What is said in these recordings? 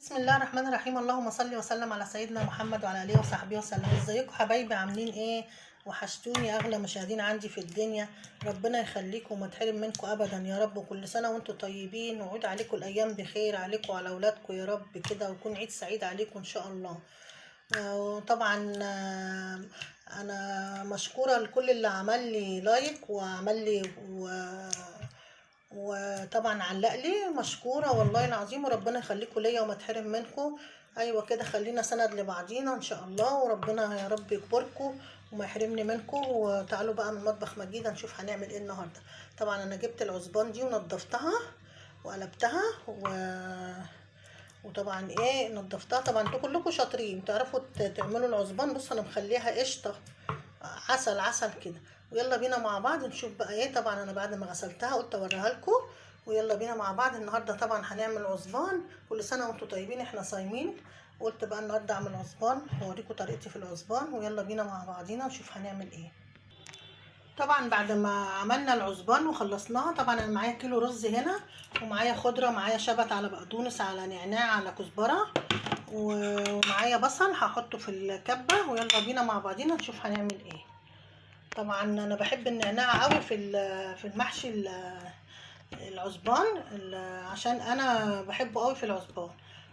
بسم الله الرحمن الرحيم. اللهم صل وسلم على سيدنا محمد وعلى اله وصحبه وسلم. ازيكم حبايبي، عاملين ايه؟ وحشتوني اغلى مشاهدين عندي في الدنيا، ربنا يخليكم وما تحرم منكم ابدا يا رب. وكل سنة وانتم طيبين، وعود عليكم الايام بخير، عليكم وعلى اولادكم يا رب كده، ويكون عيد سعيد عليكم ان شاء الله. وطبعا انا مشكورة لكل اللي عمل لي لايك وعمل لي وطبعا علق لي، مشكورة والله العظيم، وربنا يخليكم ليا وما تحرم منكم. ايوه كده، خلينا سند لبعضينا ان شاء الله، وربنا يا رب يكبركم وما يحرمني منكم. وتعالوا بقى من مطبخ مجيده نشوف هنعمل ايه النهارده. طبعا انا جبت العصبان دي ونضفتها وقلبتها وطبعا ايه نضفتها. طبعا انتوا كلكم شاطرين تعرفوا تعملوا العصبان. بصوا انا مخليها قشطه عسل عسل كده. ويلا بينا مع بعض نشوف بقى ايه. طبعا انا بعد ما غسلتها قلت اوريها لكم، ويلا بينا مع بعض النهارده. طبعا هنعمل عصبان. كل سنة وانتم طيبين، احنا صايمين، قلت بقى النهارده اعمل عصبان واوريكم طريقتي في العصبان. ويلا بينا مع بعضينا نشوف هنعمل ايه. طبعا بعد ما عملنا العصبان وخلصناها، طبعا انا معايا كيلو رز هنا، ومعايا خضرة، معايا شبت على بقدونس على نعناع على كزبره، ومعايا بصل هحطه في الكبه. ويلا بينا مع بعضينا نشوف هنعمل ايه. طبعا انا بحب النعناع قوي في المحشي العصبان، عشان انا بحبه قوي في العصبان.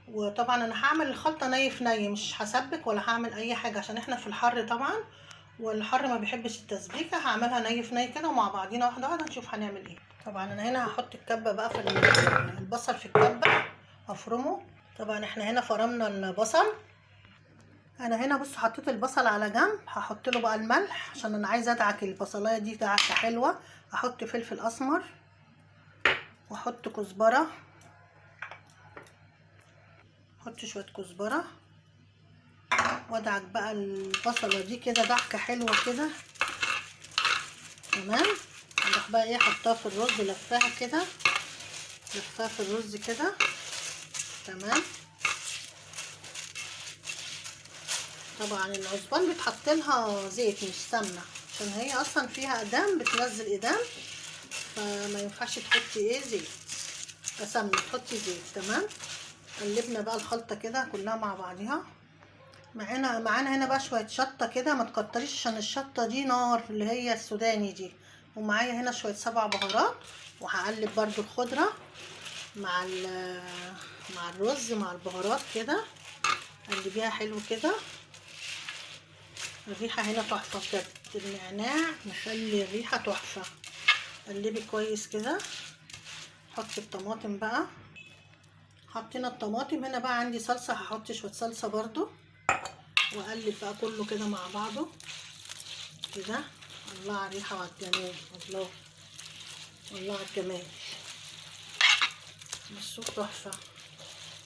وطبعا انا هعمل الخلطة ني في ني، مش هسبك ولا هعمل اي حاجة عشان احنا في الحر طبعا، والحر ما بيحبش التسبيكه. هعملها ني في ني كده ومع بعضينا واحدة واحدة نشوف هنعمل ايه. طبعا انا هنا هحط الكبه بقى في البصل في الكبه هفرمه. طبعا احنا هنا فرمنا البصل. انا هنا بصوا حطيت البصل على جنب، هحط له بقى الملح عشان انا عايزه ادعك البصلايه دي دعكه حلوة. احط فلفل اسمر واحط كزبره، احط شوية كزبره، وادعك بقى البصله دي كده دعكه حلوة كده. تمام. اروح بقى ايه حطها في الرز، لفاها كده، لفاها في الرز كده. تمام. طبعا العصبان بيتحط لها زيت مش سمنه، عشان هي اصلا فيها ادام، بتنزل ادام، فما ينفعش تحطي ايه زيت سمنه، تحطي زيت. تمام. قلبنا بقى الخلطة كده كلها مع بعضيها. معانا هنا بقى شوية شطه كده، ما تكتريش عشان الشطه دي نار اللي هي السوداني دي. ومعايا هنا شوية 7 بهارات، وهقلب برده الخضرة مع الرز مع البهارات كده، قلبيها حلو كده. الريحة هنا تحفة بجد، النعناع مخلي الريحة تحفة. قلبي كويس كده. حط الطماطم بقى، حطينا الطماطم. هنا بقى عندي صلصه، هحط شوية صلصه برده، واقلب بقى كله كده مع بعضه كده. الله على الريحة وعلى الجمال، الله الله على الجمال. بصوا تحفة.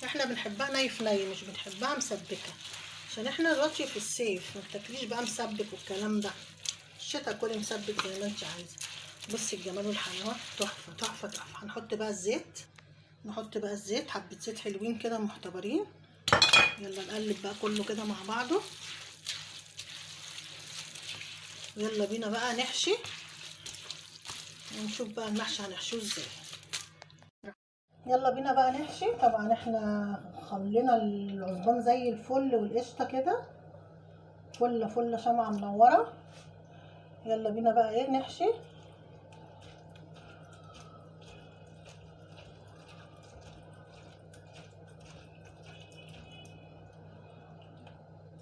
احنا بنحبها ني في ني، مش بنحبها مسبكه، عشان احنا دلوقتي في الصيف ما تاكليش بقى مسبك والكلام ده. الشتا كلي مسبك زي ما انت عايزه. بصي الجمال والحلاوه، تحفة تحفة تحفة. هنحط بقى الزيت، نحط بقى الزيت، حبه زيت حلوين كده محتبرين. يلا نقلب بقى كله كده مع بعضه. يلا بينا بقى نحشي، ونشوف بقى المحشي هنحشوه ازاي. يلا بينا بقى نحشي. طبعا احنا خلينا العصبان زي الفل والقشطه كده، فله فله شمعة منورة. يلا بينا بقى ايه نحشي.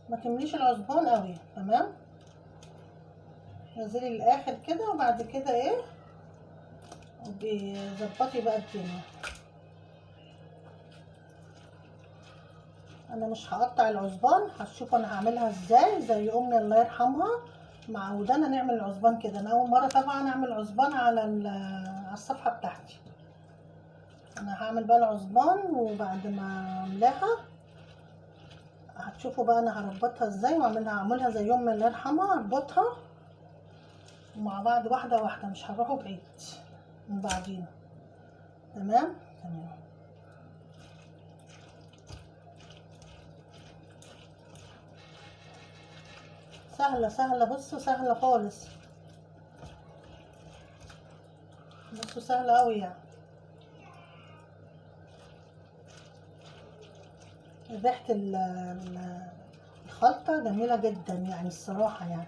ما تمليش العصبان قوي، تمام؟ نزلي للاخر كده، وبعد كده ايه بظبطي بقى الدنيا. انا مش هقطع العصبان، هتشوف انا هعملها ازاي زي امي الله يرحمها معودانا نعمل العصبان كده. انا اول مرة طبعا اعمل عصبان على الصفحة بتاعتي. انا هعمل بقى العصبان، وبعد ما املاها هتشوفوا بقى انا هربطها ازاي، واعملها اعملها زي امي الله يرحمها، اربطها ومع بعض واحدة واحدة، مش هروحوا بعيد من بعضينا. تمام تمام. سهلة سهلة، بصوا سهلة خالص، بصوا سهلة قوي يعني. ريحه الخلطة جميلة جدا يعني الصراحة يعني.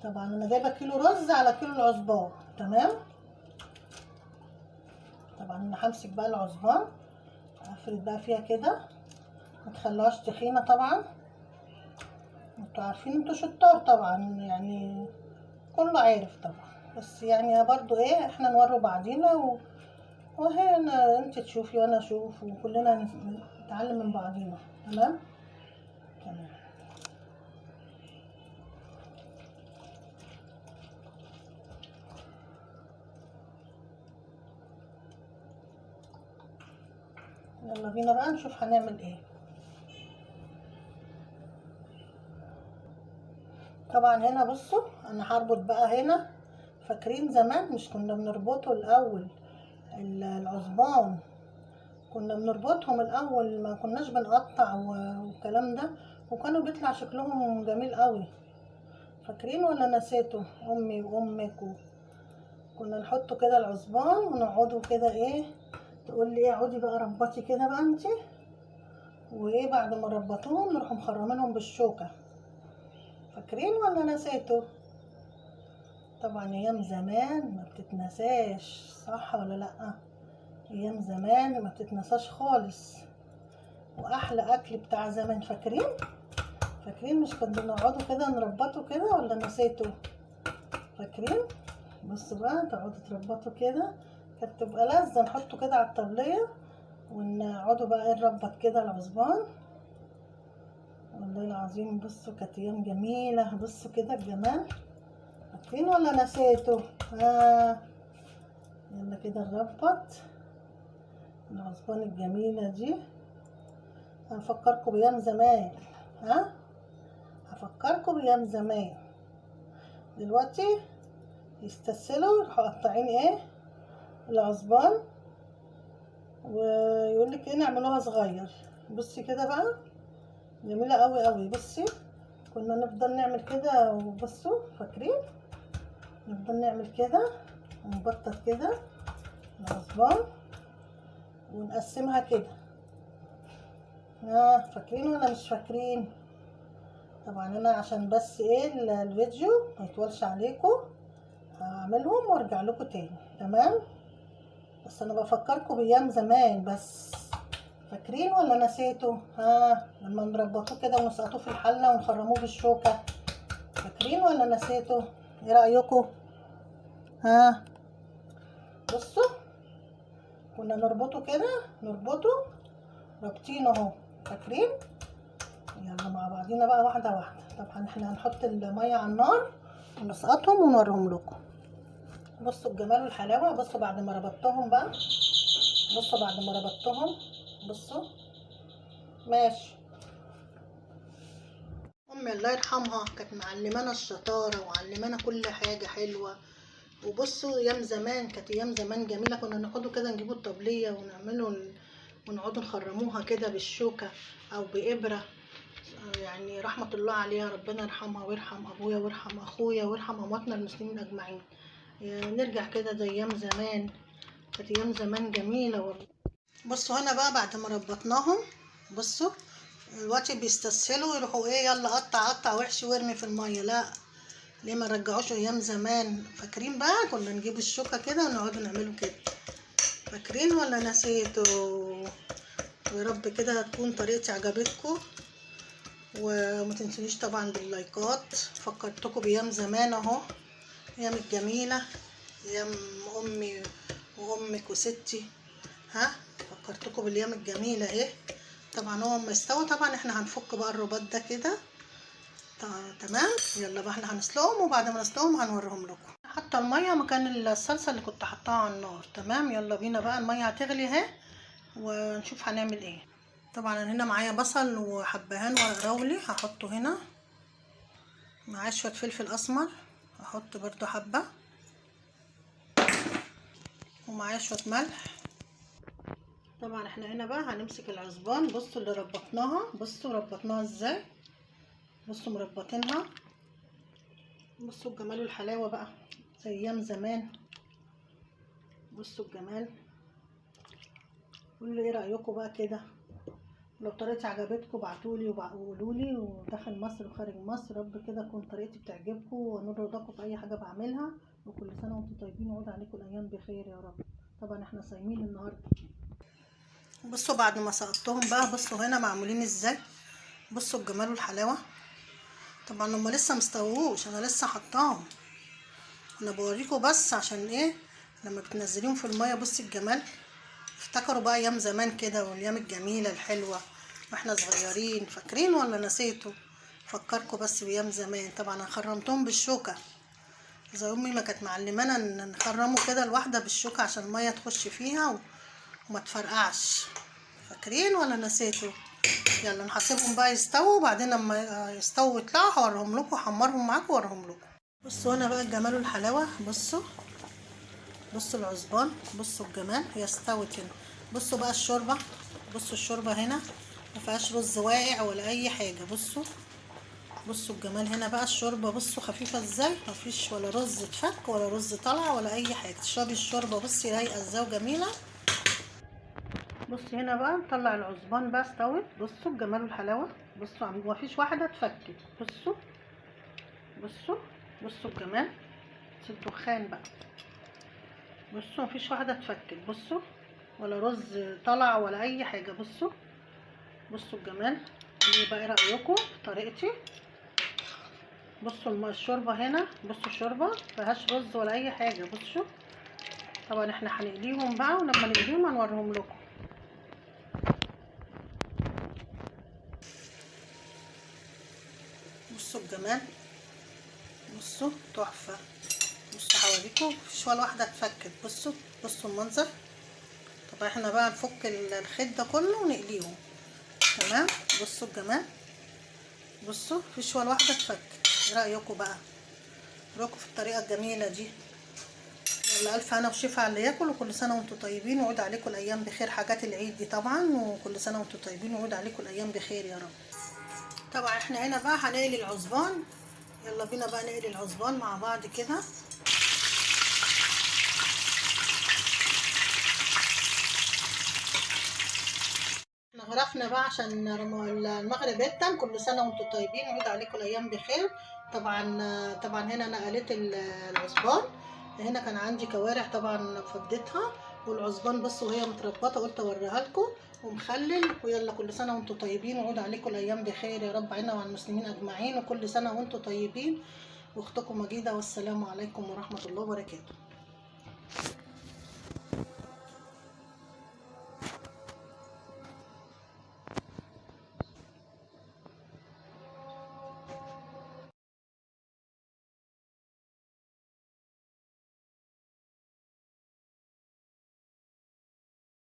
طبعا انا جايبه كيلو رز على كيلو العصبان، تمام. طبعا انا همسك بقى العصبان، افرد بقى فيها كده، ما تخلوهاش تخينة طبعا، انتوا عارفين انتوا شطار طبعا يعني، كله عارف طبعا، بس يعني برضو ايه احنا نوروا بعضينا وهي انت تشوفي وانا اشوف وكلنا نتعلم من بعضينا، تمام تمام. يلا بينا بقى نشوف هنعمل ايه. طبعا هنا بصوا انا هربط بقى هنا، فاكرين زمان مش كنا بنربطه الاول العصبان، كنا بنربطهم الاول، ما كناش بنقطع والكلام ده، وكانوا بيطلع شكلهم جميل قوي. فاكرين ولا نسيتوا؟ امي وامك كنا نحطه كده العصبان ونقعدوا كده ايه، تقول لي ايه اقعدي بقى ربطي كده بقى انتي، وايه بعد ما ربطوهم نروح مخرمينهم بالشوكة. فاكرين ولا نسيتوا؟ طبعا ايام زمان ما بتتنساش، صح ولا لا؟ ايام زمان ما بتتنساش خالص، واحلى اكل بتاع زمان. فاكرين؟ فاكرين مش كنا بنقعدوا كده نربطه كده ولا نسيتوا؟ فاكرين؟ بصوا بقى تقعدوا تربطوا كده، كانت تبقى لذة. نحطه كده على الطبلية ونقعدوا بقى نربط كده العصبان، والله العظيم بصوا كانت ايام جميلة. بصوا كده الجمال، فاكرين ولا نسيتوا؟ يلا كده نربط العصبان الجميلة دي. هنفكركم بايام زمان، ها هفكركم بايام زمان. دلوقتي يستسهلوا يروحوا قطعين ايه العصبان ويقول لك ايه نعملوها صغير. بصي كده بقى جميلة قوي قوي. بصي كنا نفضل نعمل كده، وبصوا فاكرين نفضل نعمل كده ونبطط كده العصبان ونقسمها كده. فاكرين ولا مش فاكرين؟ طبعا انا عشان بس ايه الفيديو ما يطولش عليكم هعملهم وارجع لكم تاني، تمام. بس انا بفكركم بايام زمان بس، فاكرين ولا نسيتوا؟ ها لما نربطوه كده ونسقطوه في الحلة ونخرموه بالشوكة، فاكرين ولا نسيتوا؟ ايه رايكم؟ ها بصوا كنا نربطه كده، نربطه رابطينه اهو، فاكرين؟ يلا مع بعضينا بقى واحدة واحدة. طبعا احنا هنحط المية على النار ونسقطهم ونوريهم لكم. بصوا الجمال والحلاوه. بصوا بعد ما ربطتهم بقى، بصوا بعد ما ربطتهم، بصوا ماشي. امي الله يرحمها كانت معلمانا الشطارة وعلمانا كل حاجة حلوة. وبصوا ايام زمان كانت ايام زمان جميلة، كنا نقعدوا كده نجيبوا الطبلية ونعملوا ونقعدوا نخرموها كده بالشوكة او بابره، يعني رحمه الله عليها، ربنا يرحمها ويرحم ابويا ويرحم اخويا ويرحم امواتنا المسلمين اجمعين. يعني نرجع كده زي ايام زمان، كانت ايام زمان جميلة والله. بصوا هنا بقى بعد ما ربطناهم، بصوا دلوقتي بيستسهلوا يروحوا ايه، يلا قطع قطع وحش وارمي في المية. لا ليه ما رجعوش ايام زمان؟ فاكرين بقى كنا نجيب الشوكة كده ونقعد نعمله كده، فاكرين ولا نسيتوا؟ ويا رب كده تكون طريقتي عجبتكم، وما تنسونيش طبعا باللايكات. فكرتكم بايام زمان اهو، ايام الجميلة، ايام امي وامك وستي، ها فكرتكم بالايام الجميلة اهي. طبعا هو اما استوى طبعا احنا هنفك بقى الرباط ده كده، تمام. يلا بقى احنا هنسلقهم، وبعد ما نسلقهم هنوريهم لكم. حاطه المية مكان الصلصه اللي كنت حطاها على النار، تمام. يلا بينا بقى المية هتغلي اهي ونشوف هنعمل ايه. طبعا انا هنا معايا بصل وحبهان وراولي هحطه هنا، معايا شوية فلفل اسمر هحط برضو حبه، ومعايا شوية ملح. طبعا احنا هنا بقى هنمسك العصبان. بصوا اللي ربطناها، بصوا ربطناها ازاي، بصوا مربطينها. بصوا الجمال والحلاوه بقى زي ايام زمان. بصوا الجمال، قولوا ايه رايكم بقى كده. لو طريقتي عجبتكم ابعتولي وقولولي، وداخل مصر وخارج مصر، رب كده تكون طريقتي بتعجبكم ونور رضاكم في اي حاجة بعملها. وكل سنة وانتم طيبين، وعود عليكم الايام بخير يا رب. طبعا احنا صايمين النهارده. بصوا بعد ما سقطتهم بقى، بصوا هنا معمولين ازاي، بصوا الجمال والحلاوه. طبعا هما لسه مستووش، انا لسه حطاهم، انا بوريكم بس عشان ايه لما بتنزليهم في المية. بصي الجمال، افتكروا بقى ايام زمان كده والايام الجميلة الحلوة واحنا صغيرين. فاكرين ولا نسيتوا؟ فكركم بس بايام زمان. طبعا انا خرمتهم بالشوكة زي امي ما كانت معلمانا ان نخرمه كده الواحدة بالشوكة عشان المية تخش فيها وما تفرقعش. فاكرين ولا نسيتوا؟ يلا نحاسبهم بقى يستووا، وبعدين لما يستووا ويطلعوا هوريهم لكم، هحمرهم معاكم واوريهم لكم. بصوا هنا بقى الجمال والحلاوه. بصوا بصوا العصبان، بصوا الجمال، هي استوت هنا. بصوا بقى الشوربة، بصوا الشوربة هنا ما فيهاش رز واقع ولا اي حاجة. بصوا بصوا الجمال هنا بقى الشوربة، بصوا خفيفة ازاي، ما فيش ولا رز اتفك ولا رز طلع ولا اي حاجة. تشربي الشوربة بصي رايقة ازاي وجميلة. بصي هنا بقى نطلع العصبان بقى استوت. بصوا الجمال والحلاوه، بصوا ما فيش واحدة اتفكت. بصوا بصوا بصوا الجمال، الدخان بقى. بصوا مفيش واحدة اتفكت، بصوا ولا رز طلع ولا اي حاجة. بصوا بصوا الجمال. ايه بقى رايكم في طريقتي؟ بصوا الشوربة هنا، بصوا الشوربة مفيهاش رز ولا اي حاجة. بصوا طبعا احنا هنقليهم بقى، ولما نقليهم هنوريهم لكم. بصوا الجمال، بصوا تحفة. بصوا حواليكم مفيش ولا واحدة اتفكت. بصوا بصوا المنظر. طب احنا بقى نفك الخيط ده كله ونقليهم. تمام. بصوا الجمال، بصوا مفيش ولا واحدة اتفكت. ايه رايكم بقى؟ رايكم في الطريقة الجميلة دي؟ يلا الف هنا وشفا على اللي ياكل، وكل سنة وانتم طيبين، وعود عليكم الايام بخير. حاجات العيد دي طبعا، وكل سنة وانتم طيبين، وعود عليكم الايام بخير يا رب. طبعا احنا هنا بقى هنقلي العصبان. يلا بينا بقى نقلي العصبان مع بعض كده. احنا غرفنا بقى عشان المغرب يتم. كل سنة وانتم طيبين، وعيد عليكم الايام بخير. طبعا هنا انا قليت العصبان. هنا كان عندي كوارع طبعا فضيتها، والعصبان بصوا وهي متربطه قلت اوريها لكم، ومخلل. ويلا كل سنة وانتم طيبين، وعود عليكم الايام بخير يا رب، عنا وعلى المسلمين اجمعين. وكل سنة وانتم طيبين. واختكم مجيده، والسلام عليكم ورحمة الله وبركاته.